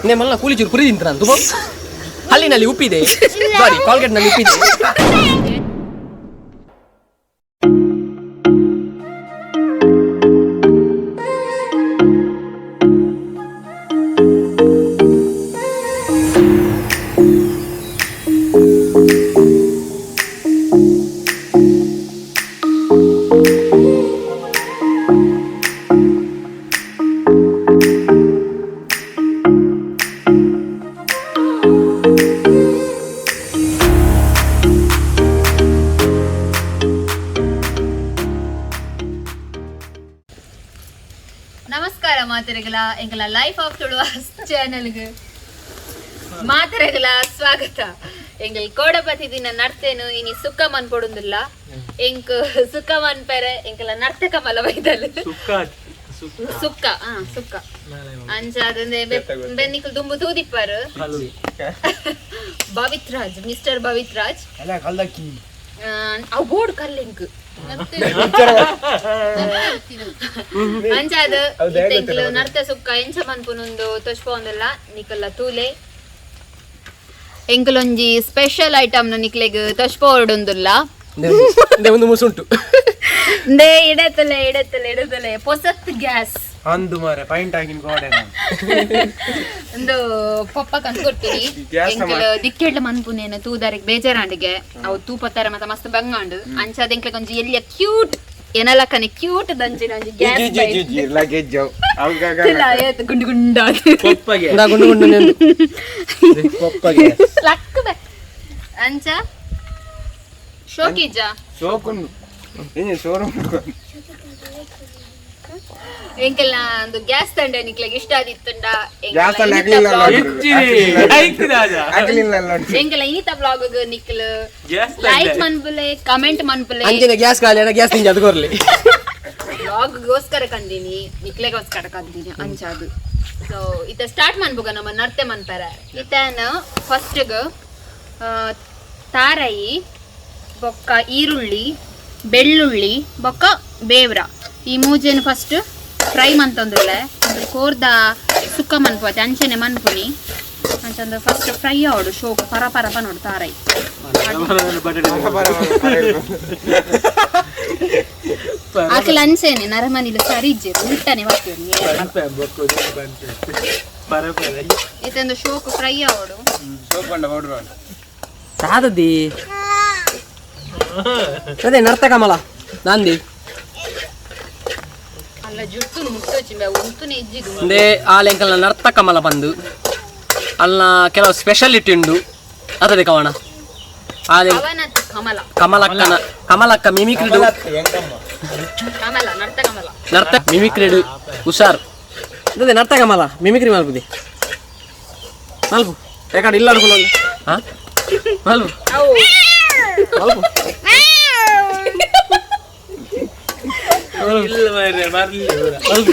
ನೆ ಮಲ್ಲ ಕೂಲಿ ಚೂರು ಪುರಿ ತಿಂತ ನಾನು ಹಲ್ಲಿನಲ್ಲಿ ಉಪ್ಪಿದೆ, ಸಾರಿ, ಕಾಲ್ಗೇಟ್ನಲ್ಲಿ ಉಪ್ಪಿದೆ. ನಮಸ್ಕಾರ ಮಾತೆರೆಗಳ, ಎಂಕಲ ಲೈಫ್ ಆಫ್ ತುಳುವಾಸ್ ಚಾನೆಲ್ಗೆ ಮಾತೆರೆಗಳ ಸ್ವಾಗತ. ಎಂಗಲ್ ಕೋಡಪತಿ ದಿನ ನಡ್ತೇನು ಇನಿ ಸುಕ್ಕ ಮನ್ಪೊಡುಂದಿಲ್ಲ. ಎಂಕ್ ಸುಕ್ಕ ಮನ್ಪೆರೆ ಎಂಕಲ ನರ್ತಕ ಮಲ ಬೈದಲ್ ಸುಕ್ಕ. ಹಾ, ಸುಕ್ಕ ಅಂಚ ಅದಂದೆ ಬೆನ್ನಿಕಲ್ ದುಂಬು ತೂದಿಪ್ಪಾರು ಪವಿತ್ರಾಜ್, ಮಿಸ್ಟರ್ ಪವಿತ್ರಾಜ್. ಅವು ಬೋರ್ಡ್ ಕಲ್ಲೆಂಕ್ ಅಂಚಾದ ಎಂಕ್ಲು ನರ್ತ ಸುಕ್ಕ ಎಂಚ ಮನ್ಪುನುಂದು ತೊಚ್ಪೊಂದಿಲ್ಲ. ನಿಕಲ್ಲ ತೂಲೆ, ಎಂಕಲೊಂಜಿ ಸ್ಪೆಷಲ್ ಐಟಮ್ ನಿಕ್ಲೆಗ್ ತೊಚ್ಪೋಡುಂದುಲ್ಲ. ನೆ ಒಂದು ಮುಸುಂಟು. ದೇ ಇಡತ್ತಲೆ ಇಡತ್ತಲೆ ಇಡತ್ತಲೆ ಪೊಸತ್ ಗ್ಯಾಸ್. ಅಂದು ಮಾರೆ ಪೈಂಟ್ ಆಗಿನ ಗೋಡೆ. ಒಂದು ಪಪ್ಪ ಕಂದು ಕೊಡ್ತೀನಿ. ಎಂಕಲ್ ದಿಕ್ಕೆಡ್ಲ ಮನ್ಪುನೇನು ತೂದಾರಿಗೆ ಬೇಜಾರಾಂಡಿಗೆ. ಅವು ತೂಪತ್ತಾರ ಮತ್ತೆ ಮಸ್ತ್ ಬಂಗಾಂಡು. ಅಂಚಾದ ಎಂಕ್ಲೆಗ್ ಒಂಜಿ ಎಲ್ಲಿಯ ಕ್ಯೂಟ್ ಏನಲಕ್ಕನೆ ಕ್ಯೂಟ್ ದಂಚಿನ ಒಂಜಿ ಗ್ಯಾಸ್. ಗುಂಡು ಗುಂಡಾಗಿ. ಇಂದಾ ಗುಂಡು ಗುಂಡು ನೆಂದು. ಲಕ್ ಬೆ ಅಂಚ ಶೋಕಿಜ. ಸೋಕುಂಡು ಶೋರೂಮ್. ಎಂಕೆಲ್ಲ ಒಂದು ಗ್ಯಾಸ್ ತಂಡೆ ನಿಕ್ಲೆಗ್ ಇಷ್ಟ ಆದಿತ್ತುಂಡ. ಗ್ಯಾಸ್ ತಂಡೆ ಆಗ್ಲಿಲ್ಲ ಆಗ್ಲಿಲ್ಲ. ಎಂಕೆಲ್ಲ ಇನ್ನಿತ ಬ್ಲಾಗ್ ನಿಕ್ಲ್ ಲೈಕ್ ಮನ್ಪುಲೆ, ಕಮೆಂಟ್ ಮನ್ಪುಲೆ. ಅಂಚಿನ ಗ್ಯಾಸ್ ಖಾಲಿ ಅಡ ಗ್ಯಾಸ್ ತಿಂಜಿ ಅದು ಕೊರ್ಲಿ. ಬ್ಲಾಗ್ ಗೋಸ್ಕರ ಕಂದೀನಿ, ನಿಕ್ಲೆಗೋಸ್ಕರ ಕಂದೀನಿ ಅಂಚಾದು. ಸೊ ಇತ್ತ ಸ್ಟಾರ್ಟ್ ಮನ್ಪುಗ ನಮ್ಮ ನರ್ತೆ ಮನ್ಪರ. ಇತನ ಫಸ್ಟ್ಗ್ ತಾರಯಿ ಬೊಕ್ಕ ಈರುಳ್ಳಿ, ಬೆಳ್ಳುಳ್ಳಿ ಬೊಕ್ಕ ಬೇವ್ರ, ಈ ಮೂಜೆನ್ ಫಸ್ಟ್ ಫ್ರೈ ಮಂತೊಂದುಲ್ಲೆ. ಕೋರ್ದ ಸುಕ್ಕ ಮನ್ಪುವತೆ ಅಂಚೆನೆ ಮನ್ಪುನಿ. ಅಂಚಂದು ಫಸ್ಟ್ ಫ್ರೈ ಆವಡು, ಶೋಕ್ ಪರ ಪರ ಪನೋಡು ತಾರೈ. ಆಕಲ ಅಂಚೆನೆ ನರಮನಿಲು ಸರಿ ಇಜ್ಜೆರು, ಉಲ್ಟನೆ ಬರ್ತೀವಿ. ಇದೊಂದು ಶೋಕ್ ಫ್ರೈ ಆವಡು. ಸಾದದಿ ಅದೇ ನರ್ತ ಕಮಲ ನಾಂದಿ. ಅಲ್ಲ, ಜುಟ್ಟು ಮುಟ್ಟೋಚಿಂಬೆ ಉಂತುನೆ ಇಜ್ಜಿದು. ಅಂದೇ ಆಲೆಂಕಲ್ನ ನರ್ತ ಕಮಲ ಬಂದು ಅಲ್ಲ ಕೆಲವು ಸ್ಪೆಷಾಲಿಟಿ ಉಂಡು ಅದೇ ಕವಣ ಆಲೆ. ಅವನತ್ ಕಮಲ. ಕಮಲಕ್ಕನ ಕಮಲಕ್ಕ ಮಿಮಿಕ್ರಿಡು. ಕಮಲ, ನರ್ತ ಕಮಲ. ನರ್ತ ಮಿಮಿಕ್ರಿಡು ಹುಷಾರ್. ಅದೇ ನರ್ತ ಕಮಲ ಮಿಮಿಕ್ರಿ ಮಲ್ಪುದಿ ಮಲ್ಪು ಯಾಕಂದ್ರೆ ಇಲ್ಲ ಅನುಕೂಲ. ಹಾ, ಮಲ್ಪು. ಅವು. ಮಲ್ಪು. ಮಲ್ಪು.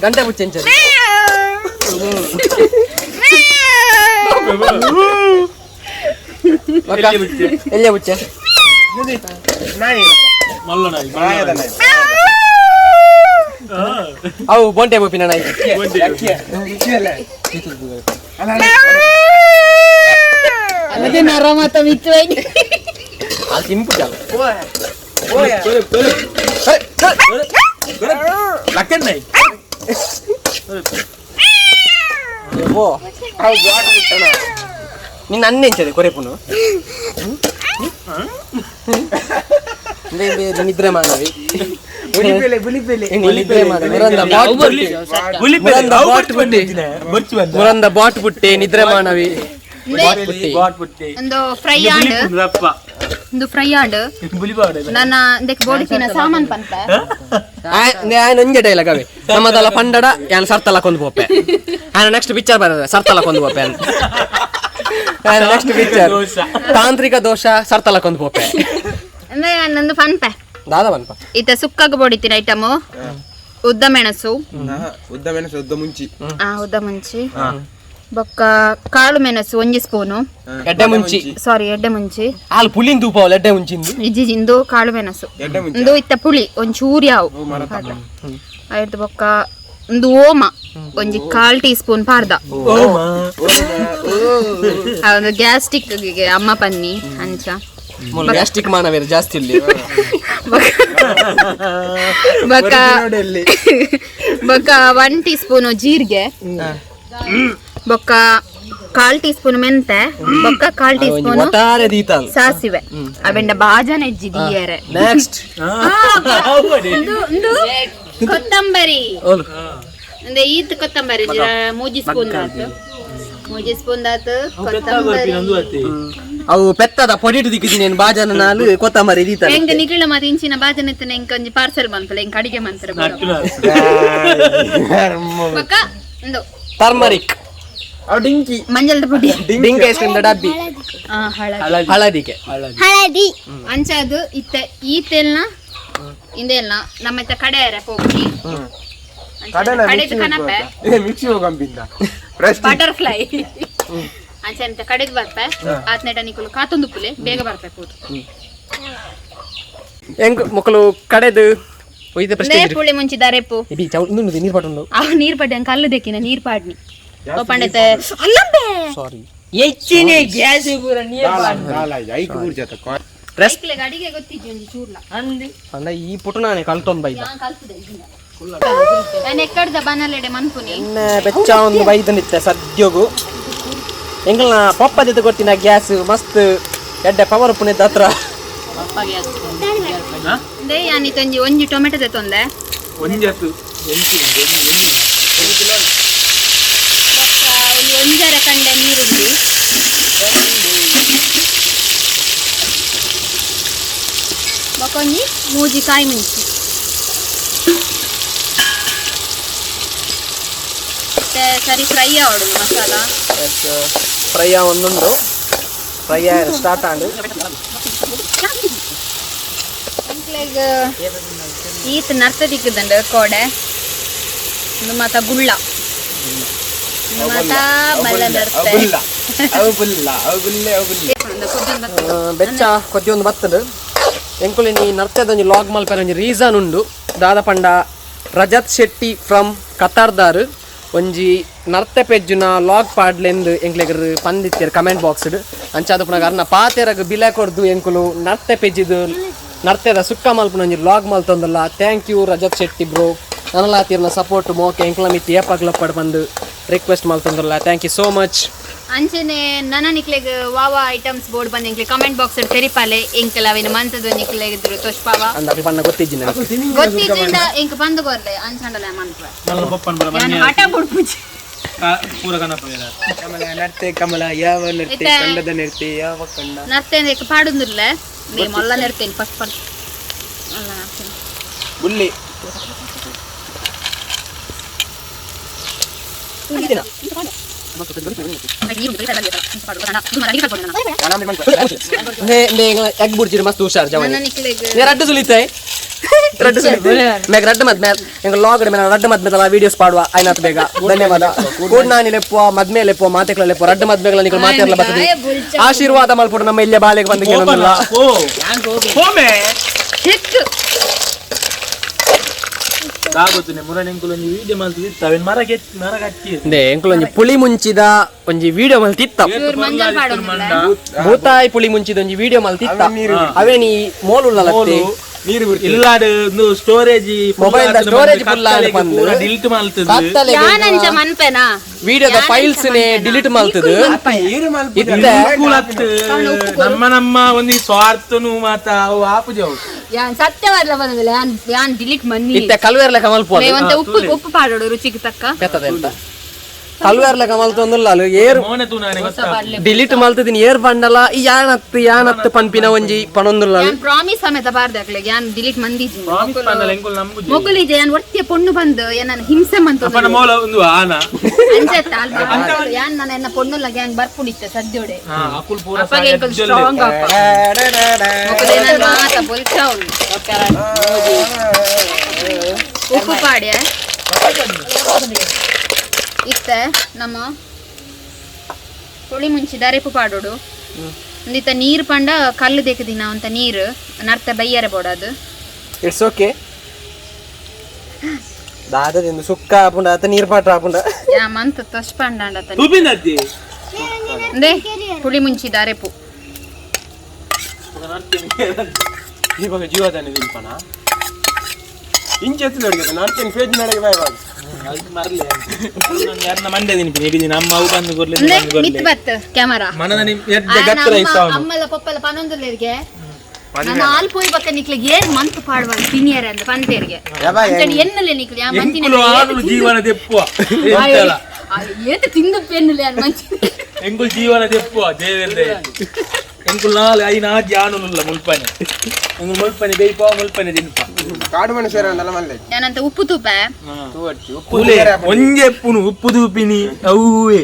ಗಂಟೆ ಮುಚ್ಚೆಂಚದು. ಎಲ್ಲಿಯ ಬುಚ್ಚೆ? ಅವು ಬೋಂಟೆ ಬೋಪಿನ ನಾಯಿ. ಅಲ್ಲದೆ ನರಮತ ಮಿಚ್ಚುವೈ. ಅದು ತಿನ್ಪು ಚಾಲು. ಓ ನಿನ್ನ ಅನ್ನೆಂಚದೆ ಕೊರೆಪುನು ನಿದ್ರೆ ಮಾನವಿ. ನಿದ್ರೆ ಮಾನವಿ ಮುರಂದ ಬಾಟ್ ಬುಟ್ಟಿ, ಮುರಂದ ಬಾಟ್ ಬುಟ್ಟಿ, ಮುರಂದ ಬಾಟ್ ಬುಟ್ಟಿ, ನಿದ್ರೆ ಮಾನವಿ ಬಾಟ್ ಬುಟ್ಟಿ. ಒಂದು ಫ್ರೈ ಆಂಡ್, ಒಂದು ಫ್ರೈ ಆಂಡ್. ನನ್ನ ಇಂದಕ್ಕೆ ಬೋಡಿತಿನ ಸಾಮಾನ್ ಪನ್ಪ. ಆಯನ ಒಂಜೆ ಡೈಲಾಗ್ ಅವೇ ನಮ್ಮದಲ್ಲ ಪಂಡಡ ಯಾನ್ ಸರ್ತಲ ಕೊಂದು ಪೋಪೆ. ಆಯನ ನೆಕ್ಸ್ಟ್ ಪಿಕ್ಚರ್ ಬರ್ತದೆ, ಸರ್ತಲ ಕೊಂದು ಪೋಪೆ ಅಂತ. ಆಯನ ನೆಕ್ಸ್ಟ್ ಪಿಕ್ಚರ್ ತಾಂತ್ರಿಕ ದೋಷ ಸರ್ತಲ ಕೊಂದು ಪೋಪೆ. ಅಂದ್ರೆ ನಂದು ಪನ್ಪೆ. ದಾದ ಪನ್ಪ? ಇತ್ತ ಸುಕ್ಕಗ್ ಬೋಡಿತಿನ ಐಟಮ್ ಉದ್ದ ಮೆಣಸು. ಉದ್ದ ಮೆಣಸು, ಉದ್ದ ಮುಂಚಿ. ಆ ಉದ್ದ ಮುಂಚಿ. ಬೊಕ್ಕ ಕಾಳು ಮೆಣಸು ಒಂಜಿ ಸ್ಪೂನು. ಎಡ್ಡೆ ಮುಂಚಿ. ಸಾರಿ, ಎಡ್ಡೆ ಮುಂಚಿ. ಹಾಲು ಪುಳಿನ್ ತೂಪಾವಲ್ಲ ಎಡ್ಡೆ ಮುಂಚಿಂದು. ಇಜ್ಜಿ, ಇಂದು ಕಾಳು ಮೆಣಸು. ಎಡ್ಡೆ ಮುಂಚಿ. ಇಂದು ಇತ್ತ ಪುಳಿ ಒಂಚೂರು ಯಾವು ಆಯ್ತು. ಬೊಕ್ಕ ಒಂದು ಓಮ ಒಂಜಿ ಕಾಲ್ ಟೀ ಸ್ಪೂನ್ ಪಾರ್ದ. ಒಂದು ಗ್ಯಾಸ್ಟಿಕ್ ಅಮ್ಮ ಪನ್ನಿ ಅಂಚ. ಗ್ಯಾಸ್ಟ್ರಿಕ್ ಮಾನವೇರು ಜಾಸ್ತಿ ಇಲ್ಲಿ. ಬೊಕ್ಕ ಬೊಕ್ಕ 1 ಟೀ ಸ್ಪೂನ್ ಜೀರಿಗೆ, ಬೊಕ್ಕ ಕಾಲ್ ಟೀ ಸ್ಪೂನ್ ಮೆಂತೆ, ಬೊಕ್ಕ ಕಾಲ್ ಟೀ ಸ್ಪೂನ್ ಒಟ್ಟಾರೆ ದೀತಾಲ್ ಸಾಸಿವೆ. ಅವೆಂಡ ಬಾಜನ ಹೆಜ್ಜಿ ದಿಯರೆ. ನೆಕ್ಸ್ಟ್. ಕೊತ್ತಂಬರಿ. ಓಲು. ಅಂದ್ರೆ ಈತ್ ಕೊತ್ತಂಬರಿ ಮೂಜಿ ಸ್ಪೂನ್ ದಾತು, ಮೂಜಿ ಸ್ಪೂನ್ ದಾತು ಕೊತ್ತಂಬರಿ. ಅವು ಪೆತ್ತದ ಪೊಡಿಟು ದಿಕ್ಕಿದ್ದೀನಿ ಬಾಜನ ನಾಲು ಕೊತ್ತಂಬರಿ ದೀತಾಲ್. ಹೆಂಗ ನಿಗಳ ಮಾತು ಇಂಚಿನ ಬಾಜನ ಇತ್ತನ ಎಂಕ ಒಂಜಿ ಪಾರ್ಸೆಲ್ ಮನ್ಪುಲೆ, ಎಂಕ ಅಡಿಗೆ ಮಂತ್ರ. ಬೊಕ್ಕ ಇಂದು ಟರ್ಮರಿಕ್. ಡಿಂಕಿ. ಮಂಜಲ್ದ ಪುಡಿ. ಡಿಂಕ್ ಐಸ್ ಕ್ರೀಮ್ ಡಬ್ಬಿ. ಹಳದಿ. ಹಳದಿಗೆ. ಹಳದಿ ಅಂಚಾದು ಇತ್ತ ಈ ತೇಲ್ನ ಇಂದೆಲ್ನ ನಮ್ಮ ಇತ್ತ ಕಡೆ ಪೋಪಿ ಕಡೆದು ಕನಪೆ. ಮಿಕ್ಸಿ ಹೋಗಂಬಿಂದ. ಬಟರ್ಫ್ಲೈ ಅಂಚೆ ಕಡೆದು ಬರ್ಪೆ. ಆತ್ನೇಟ ನಿಕುಲು ಕಾತೊಂದು ಪುಲೆ ಬೇಗ ಬರ್ಪೆ ಕೂತು. ಹೆಂಗ್ ಮಕ್ಕಳು ಕಡೆದು ಒಯ್ದ ಪ್ರಶ್ನೆ. ಪುಳಿ ಮುಂಚಿದಾರೆಪ್ಪು. ಇಬಿ ಚೌ ಇನ್ನೊಂದು ನೀರು ಪಟ್ಟುಂಡು. ಅವ ನೀರ್ ಪಾಡಿ ಅಂಕ ಕಲ್ಲು ದೆಕ್ಕಿನ ನೀರ್ ಪಾಡ್ನಿ ಓ ಪಂಡತೆ ಅಲ್ಲಂಬೆ. ಸಾರಿ. ಹೆಚ್ಚಿನ ಗ್ಯಾಸ್ ಪೂರ ನೀರು. ರೆಸ್ಟ್. ಅಡಿಗೆ ಗೊತ್ತಿಜ್ಜಿ ಒಂಜಿ ಚೂರ್ಲ. ಅಂದು ಅಂದ ಈ ಪುಟನಾನೆ ಕಲ್ತೊಂದು ಬೈದ. ಯಾನ್ ಕಲ್ತುದೆ ನಾನು ಎಕ್ಕಡ್ದ ಬನಲೆಡೆ ಮನ್ಪುನಿ. ಎಣ್ಣೆ ಬೆಚ್ಚ ಒಂದು ಬೈದನಿತ್ತೆ ಸದ್ಯೋಗು. ಎಂಗಲ್ನ ಪಪ್ಪದಿದ್ದು ಕೊಟ್ಟಿನ ಗ್ಯಾಸ್ ಮಸ್ತ್ ಎಡ್ಡೆ ಪವರ್ ಪುಣಿದ ಹತ್ರ. They ಯಾನ್ ಇತ್ತೊಂಜಿ ಒಂಜಿ ಟೊಮೆಟೊ ತೆತ್ತೊಂದೆ. ಒಂಜತ್ತು. ಬೊಕ್ಕ ಒಂಜಿ ಒಂಜರ ಕಂಡೆ ನೀರುಳ್ಳಿ. ಬೊಕ್ಕ ಒಂಜಿ ಮೂಜಿ ಕಾಯಿ ಮುಂಚಿ. ಮತ್ತೆ ಸರಿ ಫ್ರೈ ಆವಡು ಮಸಾಲ. ಫ್ರೈ ಒಂದುಂಡು, ಫ್ರೈ ಸ್ಟಾರ್ಟ್ ಆಂಡ್. ಎಂಕ್ಲೆಗ್ ಈತ್ ನರ್ತ ದಿಕ್ಕದಂಡ ಕೋಡೆ. ಉಂದು ಮಾತ ಗುಳ್ಳ, ಉಂದು ಮಾತ ಮಲ್ಲ ನರ್ತೆ. ಬೆಚ್ಚ ಕೊದ್ದಿ ಒಂದು ಬತ್ತದು. ಎಂಕುಲಿ ನೀ ನರ್ತದ ಒಂಜಿ ಲಾಗ್ ಮಲ್ಪೆರ ಒಂಜಿ ರೀಸನ್ ಉಂಡು. ದಾದ ಪಂಡ ರಜತ್ ಶೆಟ್ಟಿ ಫ್ರಮ್ ಕತಾರ್ದಾರ್ ಒಂಜಿ ನರ್ತೆ ಪೆಜ್ಜುನ ಲಾಗ್ ಪಾಡ್ಲೆಂದು ಎಂಕ್ಲೆಗ್ ಪಂದಿತ್ತೇರು ಕಮೆಂಟ್ ಬಾಕ್ಸ್ಡ್. ಅಂಚಾದ ಪುನಗ ಅರ್ನ ಪಾತೆರಗ್ ಬಿಲೆ ಕೊರ್ದು ಎಂಕುಲು ನರ್ತೆ ಪೆಜ್ಜಿದು ನರ್ತೆದ ಸುಕ್ಕ ಮಲ್ಪುನ ಒಂಜಿ log ಮಲ್ತೊಂದಲ್ಲ. Thank you Rajat Shetty bro. ನನಲ ತೀರ್ನ ಸಪೋರ್ಟ್ ಮೋಕೆ ಎಂಕ್ಲ ಮಿತ್ತಿ ಏಪಾಗ್ಲಪ್ಪಡ್ ಬಂದು ರಿಕ್ವೆಸ್ಟ್ ಮಲ್ತೊಂದಲ್ಲ. Thank you so much. ಅಂಚನೆ ನನ ನಿಕ್ಲೆಗ್ ವಾವ ಐಟಮ್ಸ್ ಬೋರ್ಡ್ ಬಂದ್ ಎಂಕ್ಲೆ ಕಮೆಂಟ್ ಬಾಕ್ಸ್ ತೆರಿಪಾಲೆ. ಎಂಕಲ್ ಅವಿನ ಮಂತದ ನಿಕ್ಲೆಗ್ ಇದ್ರು ತೋಷ್ಪಾವ. ಅಂದ ಅಕ್ಲು ಪನ್ನ ಗೊತ್ತಿಜ್ಜಿ ನನಗೆ. ಗೊತ್ತಿಜ್ಜಿಂಡ ಎಂಕ್ ಬಂದು ಕೊರ್ಲೆ ಅಂಚಂಡಲ ಮನ್ಪುವೆ. ನನ್ನ ಪಪ್ಪನ್ ಬರ. ಯಾನ್ ಹಠ ಬುಡ್ಪುಜಿ. ಪೂರ ಕನಪ. ಕಮಲ ನರ್ತೆ ಕಮಲ ಯಾವ ನರ್ತೆ? ಇತ್ತೆ. ಕಂಡದ ನರ್ತೆ ಯಾವ ಕಂಡ? ನರ್ತೆ ಅಂದ್ರೆ ಪಾಡುಂದಿರ್ಲೆ ಮೇ ಮೊಲ್ಲ ನೆರ್ತೇನೆ ಫಸ್ಟ್ ಫಸ್ಟ್ ಅಲ್ಲ ನರ್ತೇನೆ. ಬುಲ್ಲಿ. ಎಗ್ ಬುಡ್ಜಿರ್ ಮಸ್ತ್ ಹುಷಾರ್ ಜವನಿ. ನನ್ನ ನಿಕ್ಲೆಗ್ ನೇ ರಡ್ಡು ಸುಲಿತೆ, ರಡ್ಡು ಸುಲಿತೆ ಮೇಗ್ ರಡ್ಡು ಮದ್ಮೆ ಎಂಗ ಲಾಗ್ ಮೇಲೆ ರಡ್ಡು ಮದ್ಮೆದಲ್ಲ ವಿಡಿಯೋಸ್ ಪಾಡುವ ಆಯ್ನಾತ್ ಬೇಗ. ಧನ್ಯವಾದ. ಕೂಡ್ನಾನಿ ಲೆಪ್ಪುವ ಮದ್ಮೆ ಲೆಪ್ಪುವ ಮಾತೆಕ್ಲ ಲೆಪ್ಪುವ ರಡ್ಡು ಮದ್ಮೆಗಳ ನಿಕಲ್ ಮಾತೆರ್ಲ ಬರ್ತದೆ. ಆಶೀರ್ವಾದ ಮಲ್ಪುಡು ನಮ್ಮ ಇಲ್ಲೇ ಬಾಲೆಗೆ ಬಂದು ಕೇಳೋದಿಲ್ಲ. ಓ ಹೋಮೆ ಹಿಕ್ ದಾಗುತ್ತನೆ ಮುರನೆಂಕುಲು ಒಂಜಿ ವಿಡಿಯೋ ಮಲ್ತಿದ್ದ ಅವೆನ್ ಮರ ಕೆಟ್ ಮರ ಕಟ್ಟಿ. ಇಂದೆ ಎಂಕುಲು ಒಂಜಿ ಪುಳಿ ಮುಂಚಿದ ಒಂಜಿ ವಿಡಿಯೋ ಮಲ್ತಿತ್ತ. ಚೂರ್ ಮಂಜಲ್ ಪಾಡೊಂದಿಲ್ಲ. ಭೂತಾಯಿ ಪುಳಿ ಮುಂಚಿದ ಒಂಜಿ ವಿಡಿಯೋ ಮಲ್ತಿತ್ತ. ಅವೇ ನೀ ಮೋಲುಳ್ಳಲತ್ತೆ. ನೀರು ಬಿಡ್ತಿ. ಇಲ್ಲಾಡ್ ಒಂದು storage Mobile the storage full ಆದ್ ಪಂದ್. ಪೂರ ಡಿಲೀಟ್ ಮಲ್ತದ. ಕತ್ತಲೆಗ್ ಯಾನಂಚ ಮನ್ಪೆನಾ ವಿಡಿಯೋದ ಫೈಲ್ಸ್ ನೇ ಡಿಲೀಟ್ ಮಲ್ತದು. ನೀರು ಮಲ್ಪುಜ. ಇತ್ತೆ ಕೂಲತ್ ನಮ್ಮ ನಮ್ಮ ಒಂದು ಸ್ವಾರ್ಥನು ಮಾತ ಅವು ಆಪುಜವು. ಯಾನ್ ಸತ್ಯವಾದ್ಲ ಬಂದಿಲ್ಲ ಯಾನ್ ಯಾನ್ ಡಿಲೀಟ್ ಮನ್ನಿ. ಇತ್ತೆ ಕಲ್ವೇರ್ಲೆ ಕಮಲ್ಪು ಒಂತೆ ಉಪ್ಪು ಉಪ್ಪು ಪಾಡೋಡು ರುಚಿಗೆ ತಕ್ಕ. ಪೆತ್ತದ ಎಂತ ಕಲ್ವೇರ್ಲೆ ಕಮಲ್ತೊಂದುಲ್ಲ ಅಲು ಏರ್ ಮೋನೆ ತೂನಾನೆ ಗೊತ್ತಾ. ಡಿಲೀಟ್ ಮಲ್ತದಿನಿ ಏರ್ ಬಂಡಲ ಈ ಯಾನತ್ತು ಯಾನತ್ತು ಪನ್ಪಿನ ಒಂಜಿ ಪಣೊಂದುಲ್ಲ. ಯಾನ್ ಪ್ರಾಮಿಸ್ ಸಮೇತ ಬಾರ್ದೆ ಅಕ್ಲೆಗ್ ಯಾನ್ ಡಿಲೀಟ್ ಮಂದಿಜಿ. ಪ್ರಾಮಿಸ್ ಪಂದಲ ಎಂಕುಲು ನಂಬುಜಿ. ಮೊಕುಲಿಜೆ ಯಾನ್ ಒರ್ತಿಯ ಪೊಣ್ಣು ಬಂದು ಏನನ್ನ ಹಿಂಸೆ ಮಂತು. ಅಪ್ಪನ ಮೋಲ ಒಂದು ಆನ ಅಂಚತ್ತ ಅಲ್ಪ ಯಾನ್ ನನ್ನ ಎನ್ನ ಪೊಣ್ಣುಲ್ಲ ಗ್ಯಾಂಗ್ ಬರ್ಪುಣಿತ್ತೆ ಸದ್ಯೋಡೆ. ಹಾ ಅಕುಲ್ ಪೂರ ಅಪ್ಪಗೆ ಎಂಕುಲು ಸ್ಟ್ರಾಂಗ್ ಅಪ್ಪ ಮೊಕುಲು ಏನನ್ನ ಮಾತ ಬೊಲ್ಚ ಉಂಡು. ಉಪ್ಪು ಪಾಡ್ಯ ಇತ್ತೆ ನಮ್ಮ ಪುಳಿ ಮುಂಚಿ ದರೆಪು ಪಾಡೋಡು ಒಂದಿತ್ತ ನೀರು ಪಂಡ ಕಲ್ಲು ದೇಕದಿನ ಅಂತ ನೀರು ನರ್ತ ಬೈಯರೆ ಬೋಡದು. It's okay ದಾದದಿಂದ ಸುಕ್ಕ ಆಪುಂಡ ಆತ ನೀರು ಪಾಟ್ರ ಆಪುಂಡ ಯಾ ಮಂತ್ ತೊಶ್ ಪಂಡಾಂಡ ತುಬಿನದ್ದಿ ಅಂದೆ ಪುಳಿ ಮುಂಚಿ ದರೆಪು ಇವಾಗ ಜೀವದಾನೆ ದಿಲ್ಪನ ಇಂಚೆ ಎತ್ತು ನೋಡಿಗೆ ನಾಡ್ತೇನೆ ಪೇಜ್ ನಡೆಗೆ ಬಾಯ್ ಬಾಯ್ ಅದಕ್ಕೆ ಮರ್ಲಿ ಯಾರನ್ನ ಮಂಡೆ ತಿನ್ಪಿನಿ ಇಡೀ ನಮ್ಮ ಅವು ಬಂದು ಕೊರ್ಲಿ ಅಂದೆ ಮಿತ್ ಬತ್ ಕ್ಯಾಮರಾ ಮನದ ಎದ್ದೆ ಗತ್ರ ಇಸ್ತಾವನು ಅಮ್ಮಲ ಪಪ್ಪಲ ಪನೊಂದುಲ್ಲೆರ್ಗೆ ನಾನು ಆಲ್ ಪೋಯ್ ಬಕ್ಕ ನಿಕ್ಲಿಗೆ ಏರ್ ಮಂತ್ ಪಾಡುವ ಸೀನಿಯರ್ ಅಂದ ಪಂತೇರ್ಗೆ ಅಂಚನೆ ಎನ್ನಲೆ ನಿಕ್ಲಿ ಆ ಮಂತಿನ ಎಂಕುಲು ಆನುಲು ಜೀವನ ದೆಪ್ಪುವ ಎಂತಲ ಏತ ತಿಂದು ಪೆನ್ನುಲೆ ಅನ್ ಮಂಚಿನ ಎಂಕುಲು ಜೀವನ ದೆಪ್ಪುವ ದೇವೆರ್ದೆ ಎಂಕುಲು ನಾಲ್ ಐನ ಆಜಿ ಆನುಲುಲ್ಲ ಮುಲ್ಪನೆ ಎಂಕುಲು ಮುಲ್ಪನೆ ಬೇಯ್ಪ ಮುಲ್ಪನೆ ತಿನ್ಪ ಕಾಡು ಮನುಷ್ಯರ ಅಂದಲ್ಲ ಮಲ್ಲೆ ನಾನಂತ ಉಪ್ಪು ತೂಪ ಕೂಲೆ ಒಂಜೆ ಪುನು ಉಪ್ಪು ತೂಪಿನಿ ಅವುವೆ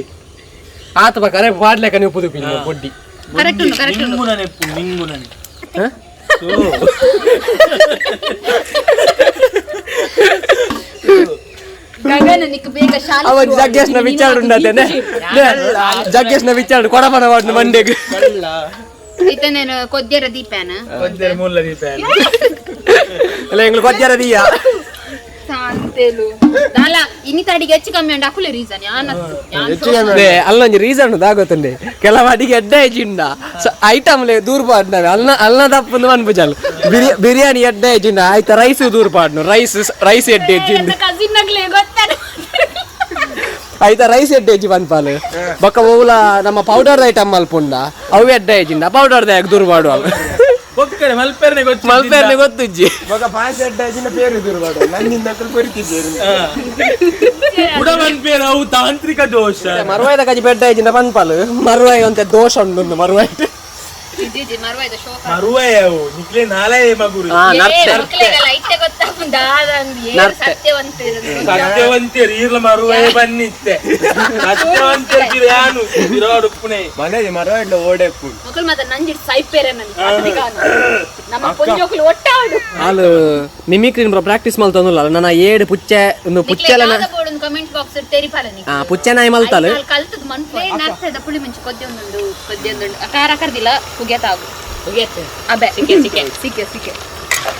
ಆತ ಬಕರೆ ಪಾಡ್ಲೆಕ ನೀವು ಪುದುಪಿನಿ ಪೊಡ್ಡಿ ಕರೆಕ್ಟ್ ಉಂಟು ಕರೆಕ್ಟ್ ಉಂಟು ನಿಂಗುನನೆ ಪು ನಿಂಗುನನೆ ಗಗನ ನಿಕ್ ಬೇಗ ಶಾಲೆ ಅವ ಜಗ್ಗೇಶ್ನ ವಿಚಾರ ಉಂಡತೇನೆ ಜಗ್ಗೇಶ್ನ ವಿಚಾರ ಕೊಡಪನ ವಾಡ್ನ ಮಂಡೆಗ್ ಇತ್ತನೇನು ಕೊದ್ಯರ ದೀಪನ ಒಂದೇ ಮೂಲ ದೀಪ ಇಲ್ಲ ಎಂಗ್ಳು ಕೊದ್ಯರ ದೀಯ ಸಾಂತೇಲು ದಾಲ ಇನ್ನಿತ ಅಡಿಗೆ ಹೆಚ್ಚು ಕಮ್ಮಿ ಉಂಟು ಅಕುಲೆ ರೀಸನ್ ಯಾನ ಲೇ, ಅಲ್ಲೊಂಜಿ ರೀಸನ್ ದಾಗೋತುಂಡೆ ಕೆಲವು ಅಡಿಗೆ ಎಡ್ಡ ಇಜ್ಜಿಂಡ ಐಟಮ್ ಲೇ ದೂರ ಪಾಡ್ನವೆ ಅಲ್ನ ಅಲ್ನ ತಪ್ಪುಂದು ಮನ್ಪುಜಲ್ ಬಿರಿಯಾನಿ ಎಡ್ಡ ಇಜ್ಜಿಂಡ ಆಯ್ತಾ ರೈಸ್ ದೂರ ಪಾಡ್ನು ರೈಸ್ ರೈಸ್ ಎಡ್ಡೆ ಇಜ್ಜಿಂಡ ಕಸಿನ್ ನಗ್ಲೆ ಗೊತ್ತಾನ ಆಯ್ತಾ ರೈಸ್ ಎಡ್ಡೆ ಇಜ್ಜಿ ಪನ್ಪಾಲು ಬೊಕ್ಕ ಓಲ ನಮ್ಮ ಪೌಡರ್ ಐಟಮ್ ಮಲ್ಪುಂಡ ಅವು ಎಡ್ಡೆ ಇಜ್ಜಿಂಡ ಪೌಡರ್ ದಾಯಕ್ ದೂರ ಪಾಡುವ ಬೊಕ್ಕಡೆ ಮಲ್ಪೆರ್ನೆ ಗೊತ್ತು ಮಲ್ಪೆರ್ನೆ ಗೊತ್ತುಜ್ಜಿ ಇವಾಗ ಪಾಯಸ ಅಡ್ಡ ಇಜಿನ ಪೇರು ದೂರ ಮಾಡು ನನ್ನಿಂದ ಕೊರಿತಿದ್ದೇನೆ ಕುಡ ಮನ್ಪೇರು ಅವು ತಾಂತ್ರಿಕ ದೋಷ ಮರುವಾಯ್ದ ಕಜಿ ಬೆಡ್ಡ ಇಜ್ಜಿಂಡ ಪನ್ಪಾಲು ಮರುವಾಯಿ ಒಂತೆ ದೋಷ ಉಂಡು ಮರುವಾಯಿ ಜಿ ಮರ್ವಾಯ್ದ ಶೋಕ ಮರುವೆ ಅವು ನಿಕ್ಲೆ ನಾಳೆ ಮಗುರು ಹಾ ನರ್ತೆ ಮಕ್ಕಳಿಗೆಲ್ಲ ಇಟ್ಟೆ ಗೊತ್ತಾಗುಂದ ನರ್ತೆ. ಸತ್ಯವಂತ ಸತ್ಯವಂತರು ಈರ್ಲ ಮರುವೆ ಬನ್ನಿತ್ತೆ ಸತ್ಯವಂತರು ಯಾನು ಇರೋಡು ಪುಣೆ ಮನೆ ಮರ ಇಡ್ಲ ಓಡೆಪ್ಪು ಮಕ್ಕಳು ಮಾತ್ರ ನಂಜಿಡ್ ಸೈಪೇರೆ ನನ್ ನಮ್ಮ ಪೊಂಜೋಕುಲು ಒಟ್ಟಾಡು ಅಲ್ಲ mimicry bro practice ಮಲ್ತೊಂದುಲ್ಲ ನನ್ನ ಏಡು ಪುಚ್ಚೆ ಒಂದು ಪುಚ್ಚೆಲ ಕಮೆಂಟ್ ಬಾಕ್ಸ್ ತೆರಿಪಾಲ ಆ ಪುಚ್ಚೆ ನಾಯಿ ಮಲ್ತಾಲು ಕಲ್ತದ ಮನ್ಪು ನರ್ತದ ಪುಳಿ ಮುಂಚೆ ಕೊದ್ದೆ ಒಂದುಂಡು ಕೊದ್ದೆ ಒಂದುಂಡು ಖಾರ ಕರ್ದಿಲ್ಲ ಪುಗೆತಾಗು ಅಬೆ ಸಿಕ್ಕೆ ಸಿಕ್ಕೆ ಸಿಕ್ಕೆ ಸಿಕ್ಕೆ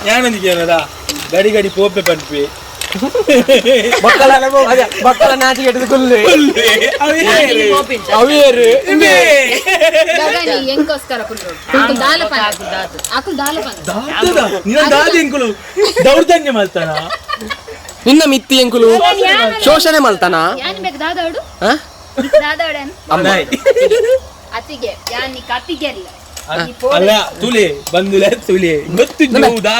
ಯಾನೊಂದಿಗೆ ಏನದ ಗಡಿ ಗಡಿ ಪೋಪೆ ಪನ್ಪೆ ಬಕ್ಕಲ ಅದೇ, ಬಕ್ಕಲ ನಾಚಿಗೆ ಹಿಡಿದು ಕುಲ್ಲು ಅವೇರು ಗಗನಿ ಎಂಕೋಸ್ಕರ ಕುಲ್ಲು ದಾಲ ಪಾನ ಅಕುಲ್ ದಾಲ ಪಾನ ನಿನ್ನ ದಾದಿ ಎಂಕುಲು ದೌರ್ಜನ್ಯ ಮಲ್ತಾನ ನಿನ್ನ ಮಿತ್ತಿ ಎಂಕುಲು ಶೋಷಣೆ ಮಲ್ತಾನ ಯಾನ್ ಬೇಕು ದಾದಾಡು ಆ? ದಾದಾಡನ್ ಅಮ್ಮ. ಅತಿಗೆ ಯಾನ್ ನೀ ಕತಿಗೆ ಅಲ್ಲ ಅಲ್ಲ ತುಲೆ ಬಂದುಲೆ ತುಲೆ ಗೊತ್ತು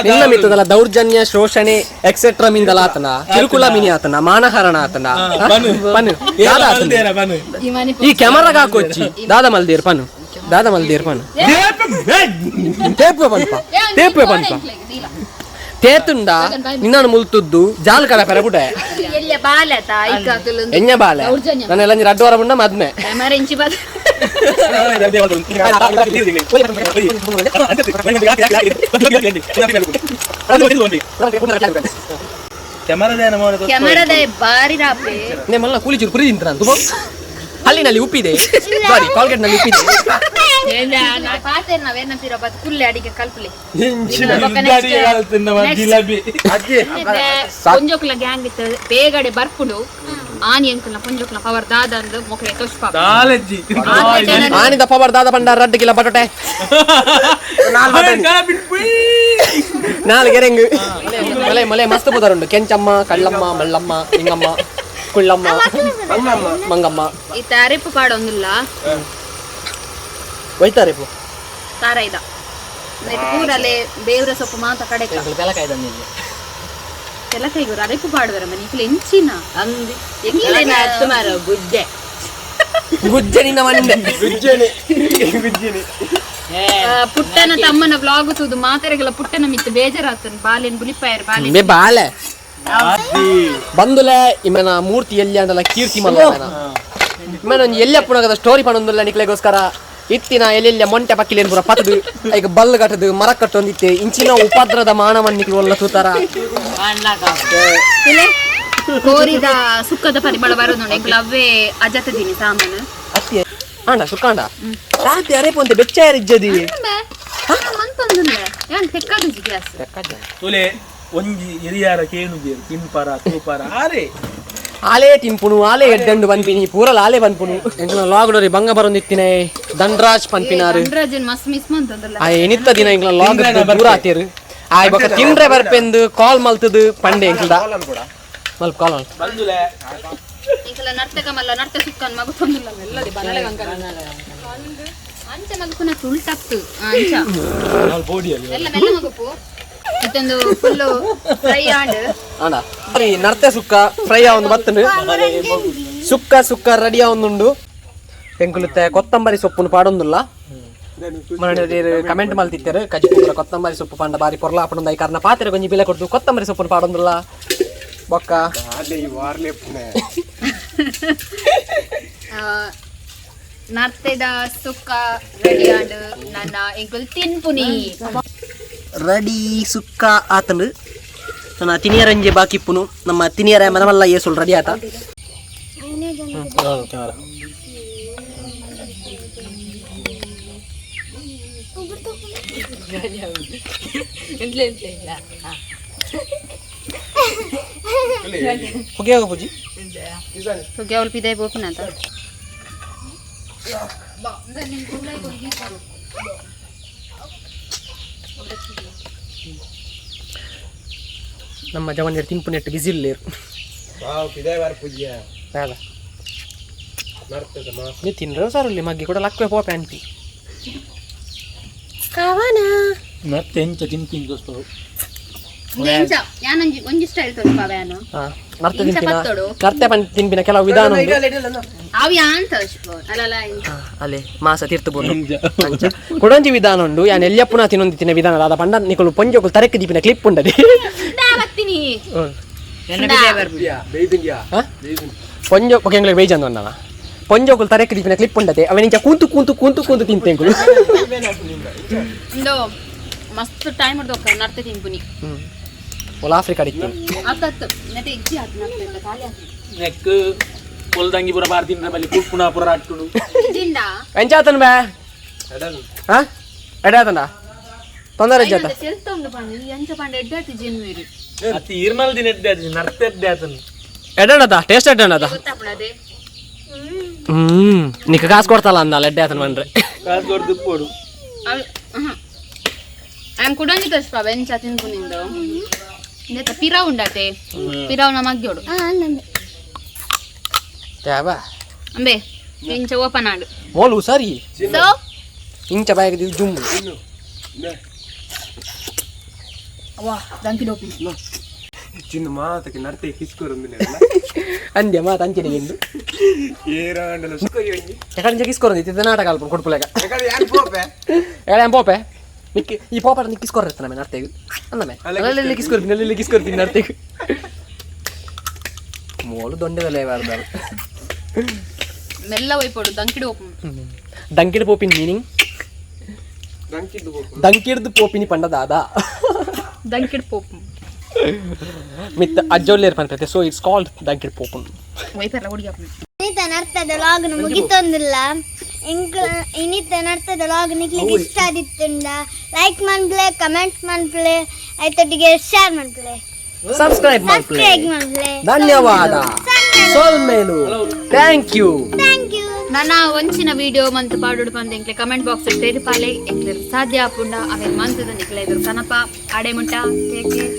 ನಿನ್ನ ಮಿತ್ತದಲ್ಲ ದೌರ್ಜನ್ಯ ಶೋಷಣೆ ಎಕ್ಸೆಟ್ರಾ ಮಿಂದಲ ಆತನ ಕಿರುಕುಳ ಮಿನಿ ಆತನ ಮಾನಹರಣ ಆತನ ಆ? ಪನು ದಾದಾ ಆತನ. ಬನು ಇಮಾನಿ ಈ ಕ್ಯಾಮರಾಗ ಹಾಕೊಚ್ಚಿ ದಾದಾ ಮಲ್ದೇರ್ ಪನು ದಾದಾ ಮಲ್ದೇರ್ ಪನು ತೇಪುವೆ ಪನ್ಪ ತೇಪುವೆ ಪನ್ಪ ತೇತುಂಡ ನಿನ್ನನ್ನು ಮುಲ್ತುದ್ದು ಜಾಲ್ ಕಡ ಪೆರಬುಡೆ ಎಲ್ಲಿಯ ಬಾಲತ ಐಕಾಕುಲು ಎಣ್ಣೆ ಬಾಲೆ ದೌರ್ಜನ್ಯ. ನನ್ನ ಎಲ್ಲ ರಡ್ಡು ವಾರ ಬುಂಡ ಮದ್ಮೆ ಕ್ಯಾಮರಾ ಇಂಚಿ ಬಾದ ಕ್ಯಾಮರಾದ ಬಾರಿ ರಾಪೆ ಮಲ್ಲ ಕೂಲಿ ಚೂರು ಪುರಿ ತಿಂತ ನಾನು ಅಲ್ಲಿನಲ್ಲಿ ಉಪ್ಪಿದೆ ಸಾರಿ ಕಾಲ್ಗೇಟ್ ನಲ್ಲಿ ಉಪ್ಪಿದೆ ಪಾತೆ ನಾವೇನ ಪಿರ ಕುಲ್ಲೆ ಅಡಿಗೆ ಕಲ್ಪಲೆ ಪೊಂಜೋಕುಲ ಗ್ಯಾಂಗ್ ಇತ್ತು ಬೇಗಡೆ ಬರ್ಪುಡು ಆನಿ ಅಂಕಲ್ನ ಪೊಂಜೋಕುಲ ಪವರ್ ದಾದ ಅಂದು ಮೊಕಲೆ ತೊಷ್ಪ ಆನಿದ ಪವರ್ ದಾದ ಪಂಡ ರಡ್ಡು ಕಿಲ ಬಟಟೆ ನಾಲ್ಕು ಗೆರೆಂಗು ಮಲೆ ಮಲೆ ಮಸ್ತ್ ಪುದರುಂಡು ಕೆಂಚಮ್ಮ ಕಳ್ಳಮ್ಮ ಮಲ್ಲಮ್ಮ ನಿಂಗಮ್ಮ ಕುಳ್ಳಮ್ಮ ಮಂಗಮ್ಮ ಈ ತಾರಿಪು ಪಾಡೊಂದಿಲ್ಲ ಒಯ್ತಾರೆ ಪು ತಾರ ಇದ ಪೂರಲೆ ಬೇವ್ರ ಸೊಪ್ಪು ಮಾತ ಕಡೆ ಕೆಲಕೈಗು ಅರೆಪು ಪಾಡುವರ ಮನೆ ಇಕ್ಲೆ ಎಂಚಿನ ಅಂದು ಎಂಕ್ಲೆನ ಗುಜ್ಜೆ ಗುಜ್ಜೆ ನಿನ್ನ ಮಂಡೆ ಗುಜ್ಜನೆ ಗುಜ್ಜನೆ ಪುಟ್ಟನ ತಮ್ಮನ ವ್ಲಾಗ್ ತೂದು ಮಾತೆರೆಗೆಲ್ಲ ಪುಟ್ಟನ ಮಿತ್ತು ಬೇಜಾರಾತನ್ ಬಾಲೆನ್ ಬುಲಿಪಾಯರ್ ಬಾಲೆ ಬೇ ಬಾಲೆ ಬಂದುಲೆ ಇಮನ ಮೂರ್ತಿ ಎಲ್ಲಿ ಅಂದಲ್ಲ ಕೀರ್ತಿ ಮಲ್ಲ ಇಮನ ಒಂಜಿ ಎಲ್ಲಿ ಅಪ್ಪುನಗದ ಸ್ಟೋರಿ ಪಣೊಂದುಲ್ಲ ನಿಕ್ಲೆಗೋಸ್ಕರ ಇತ್ತಿನ ಎಲ್ಲೆಲ್ಲ ಮೊಂಟೆ ಪಕ್ಕಿಲೇನು ಪೂರ ಪತದು ಐಕ್ ಬಲ್ಲು ಕಟ್ಟದು ಮರ ಕಟ್ಟೊಂದಿತ್ತೆ ಇಂಚಿನ ಉಪದ್ರದ ಮಾನವನ್ ನಿಕ್ಲು ಒಲ್ಲ ತೂತಾರ ಇಲ್ಲೇ ಕೋರಿದ ಸುಕ್ಕದ ಪರಿಮಳ ಬರೋದು ಎಂಕ್ಲ ಅವೇ ಅಜತದೀನಿ ಸಾಮಾನು ಆಂಡ ಸುಕ್ಕಾಂಡ ರಾತ್ರಿ ಅರೆ ಪೊಂತೆ ಬೆಚ್ಚಾಯರ್ ಇಜ್ಜದಿ. ಮಂತೊಂದುಲ್ಲೆ ಯಾನ್ ತೆಕ್ಕಾದುಜಿ ಗ್ಯಾಸ್. ತುಲೆ ಒಂಜಿ ಎರಿಯಾರ ಕೇಣುಜೇರು ತಿನ್ಪಾರ ತೂಪಾರ ಆರೆ. ಆಲೇ ತಿನ್ಪುನು, ಆಲೇ ಎಡ್ಡಂಡು ಪನ್ಪಿನಿ, ಪೂರಲ ಆಲೇ ಪನ್ಪುನು. ಎಂಕ್ಲ ಲಾಗ್ಡೋರಿ ಬಂಗ ಬರೊಂದಿತ್ತಿನೆ ಧನ್ರಾಜ್ ಪನ್ಪಿನಾರು. ಧನ್ರಾಜನ್ ಮಸ್ತ್ ಮಿಸ್ ಮಂತೊಂದುಲ್ಲ. ಆ ಎನಿತ್ತ ದಿನ ಎಂಕ್ಲ ಲಾಗ್ ದೂರ ಆತೇರು. ಆಯ್ ಬೊಕ ತಿಂಡ್ರೆ ಬರ್ಪೆಂದು ಕಾಲ್ ಮಲ್ತದು ಪಂಡೆ ಎಂಕ್ಲದ ಮಲ್ಪ ಕಾಲ್ ಮಲ್ಪ. ಬಂದುಲೆ. ಎಂಕಲ ನರ್ತಕ ಮಲ್ಲ ನರ್ತ ಸುಕ್ಕನ್ ಮಗುತ್ತೊಂದುಲ್ಲ ಮೆಲ್ಲದೆ ಬನಲೆ ಕಂಕನ ಅಂಚ ಮಗುಪುನ ತುಳ್ತತ್ತು ಅಂಚ. ಬೋಡಿಯಲ್ಲಿ. ಮೆಲ್ಲ ಮೆಲ್ಲ ಮಗುಪು ಇತ್ತೊಂದು ಫುಲ್ಲು ಫ್ರೈ ಆಂಡ್. ಆಂಡ ಈ ನರ್ತೆ ಸುಕ್ಕ ಫ್ರೈ ಆವೊಂದು ಬತ್ತುಂಡು. ಸುಕ್ಕ ಸುಕ್ಕ ರೆಡಿ ಆವೊಂದುಂಡು. ಎಂಕುಲುತ್ತೆ ಕೊತ್ತಂಬರಿ ಸೊಪ್ಪುನು ಪಾಡೊಂದುಲ್ಲ. ಕಮೆಂಟ್ ಮಲ್ತಿತ್ತೆರು ಕಜ್ಜಿ ಕೊತ್ತಂಬರಿ ಸೊಪ್ಪು ಪಂಡ ಬಾರಿ ಪೊರ್ಲ ಆಪುಂಡು. I ಕಾರಣ ಪಾತ್ರೆ ಕೊಂಜಿ ಬಿಲೆ ಕೊಡ್ದು ಕೊತ್ತಂಬರಿ ಸೊಪ್ಪುನು ಪಾಡೊಂದುಲ್ಲ ಬೊಕ್ಕ. ಅದೇ ಈ ವಾರ್ಲೆ ಪುಣೆ. ನರ್ತೆದ ಸುಕ್ಕ ರೆಡಿ ಆಂಡ್, ನನ್ನ ಎಂಕುಲ್ ತಿನ್ಪುನಿ. ರೆಡಿ ಸುಕ್ಕ ಆತಂಡು. ನನ್ನ ತಿನಿಯರಂಜೆ ಬಾಕಿ ಇಪ್ಪುನು. ನಮ್ಮ ತಿನಿಯರ ಮನಮಲ್ಲ ಏಸುಲ್ ರೆಡಿ ಆತ. ಹೊಗೆ ಪೂಜಿ. ಹೊಗೆ ಪಿದಾಯಿ ಬೋಪುನಂತ. ನಮ್ಮ ಜವನಿಯರು ತಿನ್ಪುನೆಟ್ಟು ಬಿಸಿ ಇಲ್ಲೇರು. ವಾವ್ ಪಿದಾಯ್ ವಾರ್ ಪೂಜ್ಯ. ಬೇಡ. ನರ್ತದ ಮಾ. ನೀ ತಿನ್ರೆ ಸರ್ ಇಲ್ಲಿ ಮಗ್ಗಿ ಕೂಡ ಲಕ್ವೆ ಪೋಪೆ ಅಂಟಿ ಕವನ. ಮತ್ತೆ ಎಂಚ ತಿನ್ಪಿನಿ ದೋಸ್ತ? ಎಂಚ ಯಾನೊಂಜಿ ಒಂಜಿ ಸ್ಟೈಲ್ ತೋರಿಪಾವೆ ಯಾನು. ನರ್ತೆ ಇಂಚ ತಿನ್ಪಿನ ಪತ್ತೊಡು. ನರ್ತೆ ಪನ್ ತಿನ್ಪಿನ ಕೆಲವು ವಿಧಾನ ಉಂಟು. ಅವು ಯಾನ್ ತೋರಿಸ್ಬೋ ಅಲ್ಲಲ್ಲ ಇಂಚ. ಅಲ್ಲೇ ಮಾಸ ತೀರ್ಥ ಬೋರ್ಡು ಅಂಚ ಕೊಡೊಂಜಿ ವಿಧಾನ ಉಂಡು. ಯಾನ್ ಎಲ್ಯಪ್ಪುನ ತಿನ್ನೊಂದು ತಿನ್ನ ವಿಧಾನ ಅದ ಪಂಡ ನಿಕುಲು ಪೊಂಜೋಕುಲು ತರಕ್ಕೆ ದೀಪಿನ ಕ್ಲಿಪ್ ಉಂಡದೆ. ದಾ ಬತ್ತೀನಿ. ಬೇಯ್ದುಂಗ್ಯಾ. ಹಾ? ಪೊಂಜೋ ಎಂಗ್ಲಿಗೆ ಬೇಜಾನ್ ಒಂದಲ್ಲ. ಪೊಂಜೋಕುಲು ತರಕ್ಕೆ ದೀಪಿನ ಕ್ಲಿಪ್ ಉಂಡತೆ. ಅವನಿಂಚ ಕೂತು ಕೂತು ಕೂತು ಕೂತು ತಿಂತೆಂಕುಲು. ಇಂದು ಮಸ್ತ್ ಟೈಮ್ ಹಿಡ್ದು ನರ್ತೆ ತಿನ್ಪುನಿ. ಒಲ ಆಫ್ರಿಕಾ ಡಿತ್ತಿ. ಅತ್ತತ್ತು ನೆಟೆ ಇಜ್ಜಿ ಆತು ನರ್ತೆ ಖಾಲಿ ಆತು. ನೆಕ್ ಪೊಲ್ದಂಗಿ ಪೂರ ಬಾರ್ ತಿಂದ್ರೆ ಬಲ್ಲಿ ಕುಪ್ಪುನ ಪೂರ ಅಟ್ಟುಡು. ಇಜ್ಜಿಂಡ. ಎಂಚಾತನ್ ಬೇ? ಹಾ, ಎಡಾತನ ತೊಂದರೆ ಜಾತ. ಸೆಲ್ತ ಉಂಡು ಪಂಡ ಈ ಅಂಚ ಪಂಡ ಎಡ್ಡಾತಿ ಜೆನ್ವೇರು. ಅತಿ ಇರ್ಮಲ್ ದಿನ ಎಡ್ಡೆ ಆತು ನರ್ತೆ ಎಡ್ಡೆ ಆತನು. ಎಡಣದ ಟೇಸ್ಟ್ ಎಡಣದ. ಗೊತ್ತಾಪುಣದೆ. ನಿಕ್ಕ ಕಾಸು ಕೊಡ್ತಲ್ಲ ಅಂದಲ್ಲ ಎಡ್ಡೆ ಆತನ ಬಂದ್ರೆ. ಕಾಸು ಕೊಡ್ದು ಪೋಡು. ಆಮ್ ಕುಡೊಂಜಿ ತೋರಿಸ್ಪಾವ ಎಂಚ ತಿನ್ಪುನಿಂದು. ಇಂದೆತ್ತ ಪಿರಾವ್ ಉಂಡತೆ, ಪಿರಾವ್ ನಮ್ಮ ಮಗ್ಗೋಡು. ತ್ಯಾಬಾ. ಅಂಬೆ ಇಂಚ ಓಪನ್ ಆಡು. ಮೋಲು ಸರಿ. ಸೊ ಇಂಚ ಬಾಯಿಗೆ ಜುಮ್. ವಾ ದಂಕಿ ಡೋಪಿ. ಚಿನ್ನ ಮಾತಕ್ಕೆ ನರ್ತೆ ಕಿಸ್ಕೊರಂದಿಲ್ಲ. ಅಂದ್ಯ ಮಾತು ಅಂಚಿನ ಎಂದು. ಏರಾಂಡಲ ಸುಕ್ಕರಿ ಒಂಜಿ. ಎಕಡೆ ಕಿಸ್ಕೊರಂದಿ ಇತ್ತಿದ್ದ ನಾಟಕ ಅಲ್ಪ ಕೊಡ್ಪುಲೆಗ. ಯಾಕಂದ್ರೆ ಯಾನ್ ಪೋಪೆ. ಎಡೆ ಪೋಪೆ ನಿಕ್ಕಿ ಈ ಪೋಪಾಟ ನಿಕ್ಕಿ ಕಿಸ್ಕೊರ್ ಇರ್ತಾನೆ ನರ್ತೆಗ್ ಅಂದಮೆ ಅಲ್ಲೆಲ್ಲಿ ಕಿಸ್ಕೊರ್ತೀನಿ, ಅಲ್ಲೆಲ್ಲಿ ಕಿಸ್ಕೊರ್ತೀನಿ ನರ್ತೆಗ್. ಮೋಲು ದೊಂಡೆದಲ್ಲೇ ಬಾರ್ದಾರು. ಮೆಲ್ಲ ಒಯ್ಪೋಡು ದಂಕಿ ಡೋಪು. ದಂಕಿಡ್ ಪೋಪಿನ್ ಮೀನಿಂಗ್? ದಂಕಿದ್ದು ಪೋಪು. ದಂಕಿಡ್ದು ಪೋಪಿನಿ ಪಂಡ ದಾದಾ? ದಂಕಿಡ್ ಪೋಪು. ಮಿತ್ ಅಜ್ಜೊಲ್ಲೇರ್ ಪನ್ಪತೆ, ಸೊ it's called ದಂಕಿಡ್ ಪೋಪುನ್. ಒಯ್ಪೆರ್ಲ ಹುಡುಗಿ. ಇನಿತ ನರ್ತದ ಲಾಗ್ನ ಮುಗಿತೊಂದಿಲ್ಲ ಎಂಕ್. ಇನಿತ ನರ್ತದ ಲಾಗ್ ನಿಕ್ಲಿಗೆ ಇಷ್ಟ ಆದಿತ್ತುಂಡ ಲೈಕ್ ಮನ್ಪ್ಲೆ, ಕಮೆಂಟ್ ಮನ್ಪ್ಲೆ, ಐತೊಟ್ಟಿಗೆ ಶೇರ್ ಮನ್ಪ್ಲೆ. ಸಬ್ಸ್ಕ್ರೈಬ್ ಮಲ್ಪ್ಲೆ. ಸಬ್ಸ್ಕ್ರೈಬ್ ಮನ್ಪ್ಲೆ. ಧನ್ಯವಾದ ಸೊಲ್ಮೇಲು, thank you. Thank you. ನನ್ನ ಒಂಚಿನ ವಿಡಿಯೋ ಮಂತ್ ಪಾಡೋಡು ಪಂದ್ ಎಂಕ್ಲೆ ಕಮೆಂಟ್ ಬಾಕ್ಸ್ ತೆರಿಪಾಲೆ. ಎಂಕ್ಲೆ ಸಾಧ್ಯ ಆಪುಂಡ ಅವೆ ಮಂತದ ನಿಕ್ಲೆ ಎದುರು ಕನಪ. ಆಡೆ ಮುಟ್ಟ ಟೇಕ್ ಕೇರ್.